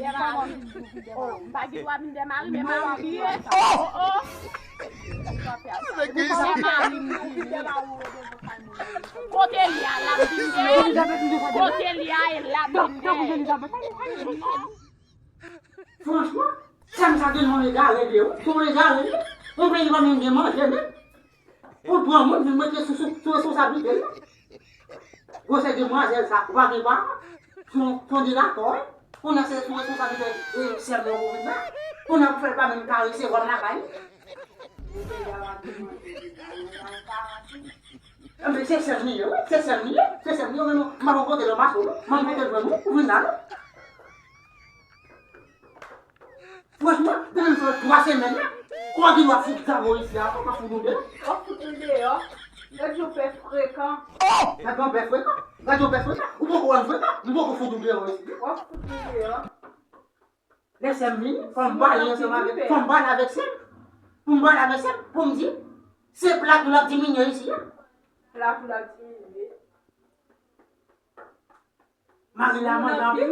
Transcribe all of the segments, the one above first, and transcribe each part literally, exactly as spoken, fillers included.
Oh, m pa gen dwa vin dèyè mari, men mari m vire. Oh, oh. Dèyè mari m vire. Kote li a, l ap vin dèyè. Kote li a, e l ap vin dèyè. Non. Franchman, sè m sa tèlman egare li ye, wi. Son egare li ye. Yon peyi pa menm gen manje menm. Pou l pran moun, vin mete sou, sou, sou responsablite l. Gwosè demwazèl sa, ou pa gen pa. Son, son de lakò, wi. Kounye a se sou responsablite, e, sè m nan pou vin la. Kounye a pou fè l pa menm ka resevwa m lakay li. Enben, se sè m li ye, wi. Se sè m li ye. Se sè m li ye, men m pa konn kote l anba sou, non. M pa konn kote l jwenn ou, ou vin la, non. Franchman, depi m fè twa semèn la, ou pa gen dwa fout zago isi a, ou pa fout nou deyò. W ap fout nou deyò. Gad yon pè frekan. Gad yon pè frekan. Gad yon pè frekan. Ou poko wè m frekan. M poko fout ou deyò isi. W ap fout nou deyò. Lè sè m vini, fò m pale ansanm avèk, fò m pale avèk sè m. Pou m pale avèk sè m, pou m di, se plat nou l ap diminye isi a. Plat nou l ap diminye. Mari la manje anpil.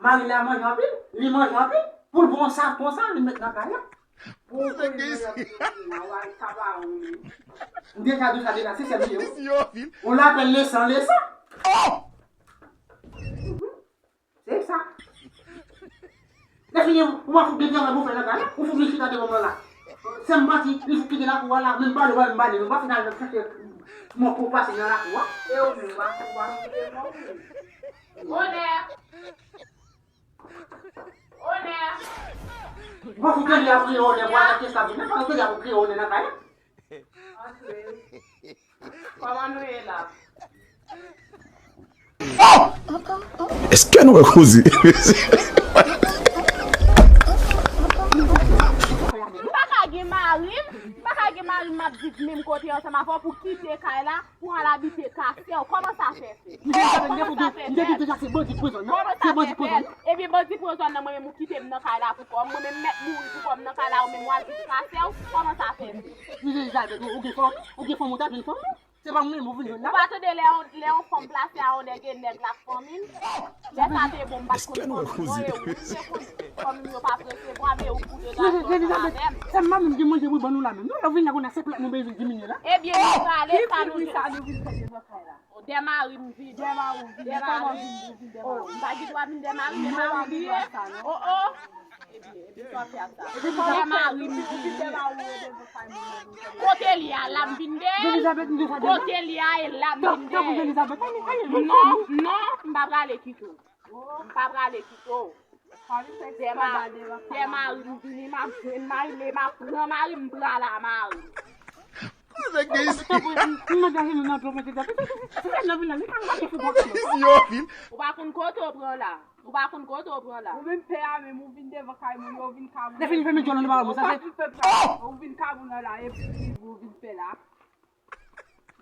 Mari la manje anpil. Li manje anpil. Pou l pran yon sav konsa, li met nan kay la. M deja di w sa deja, se sèl li ye, wi. On l apèl lesan, lesan. Se sa. Lè fini, ou pa fout de travay pou fè nan kay la, ou fout vin chita devan mwen la. Sè m pati, li fout kite lakou a la, men m pale, ou pa menm pale, nou pa fin al chache mò pou pase nan lakou a. E ou menm, ou pa, ou pa fout de mò pou li. Onè! Onè! Ou pa fout tande y ap kriye onè pou atake sa vin, men pa tande y ap kriye onè nan kay la. Antre. Kòman nou ye la? Èske nou wè koze? M pa ka gen mari m, m pa ka gen mari m, m ap viv menm kote ansanm avè w pou kite kay la, pou al abite Kasèw. Kòman sa fè fèt? Kòman sa fè fèt? Kòman sa fè fèt? Ebyen bandi pran zòn nan, mwen menm ou kite m nan kay la pou kò m, mwen menm m mèt mouri pou kò m nan kay la, ou menm w al viv Kasèw, kòman sa fè fèt? Ou gen fanm, ou gen fanm, ou t ap jwenn fanm, non? Se pa mwen menm ou vin jwenn la. Ou pa tande lè yon, lè yon fanm plase a yon nèg, e nèg la k fanmi l? Lè sa te bon, m pa t konn fanmi non, e ou te konn fanmi m yo p ap resevwa m, e ou pou de gason ansanm avè m. Sè m pa menm gen manje pou ban nou la menm, non? Lè w vin la kounye a se plat nou bezwen diminye la. Ebyen nou prale, sa nou vin fè devan kay la? Dè mari m vini. Dè mari m vini. Dè mari m vini. Oh, m pa gen dwa vin dè mari, dè mari m vini. Oh, oh. Ebyen, ebyen, sa w ap fè ak sa? Dè mari m vini. Kote li a, la m vin dèyè l. Kote li a, e la m vin dèyè l. Non, non, m pa prale kite w. M pa prale kite w. Dè ma-, dè mari m vini, m ap jwenn mari m, e m ap pran mari m, m pral a mari m. Tanpri, m mande a jenou nan pye w, mete dèyè. Ou pa konn kote w pran la. Ou pa konn kote w pran la. Ou menm pè a menm, ou vin devan kay moun yo, ou vin ka moun. Lè fini fèmen djòl nan ba moun, sa se. Ou vin ka moun nan la, epi ou vin pè la.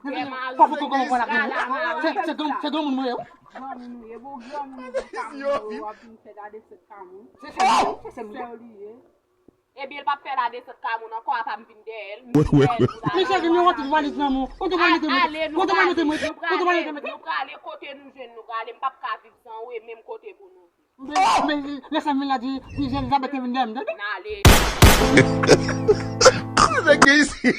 Lè mari m vin devan kay la, mari. Se, se gran, se granmoun mwen ye, wi. Granmoun ou ye, bon granmoun ou vin ka moun yo, w ap vin fè la desant ka moun. Se sè m, se sè m li ye. Ebyen, l p ap fè la desant ka moun ankò, apa m vin dèyè l. M vin dèyè l pou l ale. Mesye, gen yon ti valiz nan men w. Kote w pral mete mwen? Kote w pral mete mwen? Kote w pral mete mwen? Nou prale kote nou jwenn nou prale. M p ap ka viv san ou e menm kote pou nou viv. Men, men, lè sa m vin la di, di Elizabeth te vin dèyè m, tande? N ale. Kote gen isi?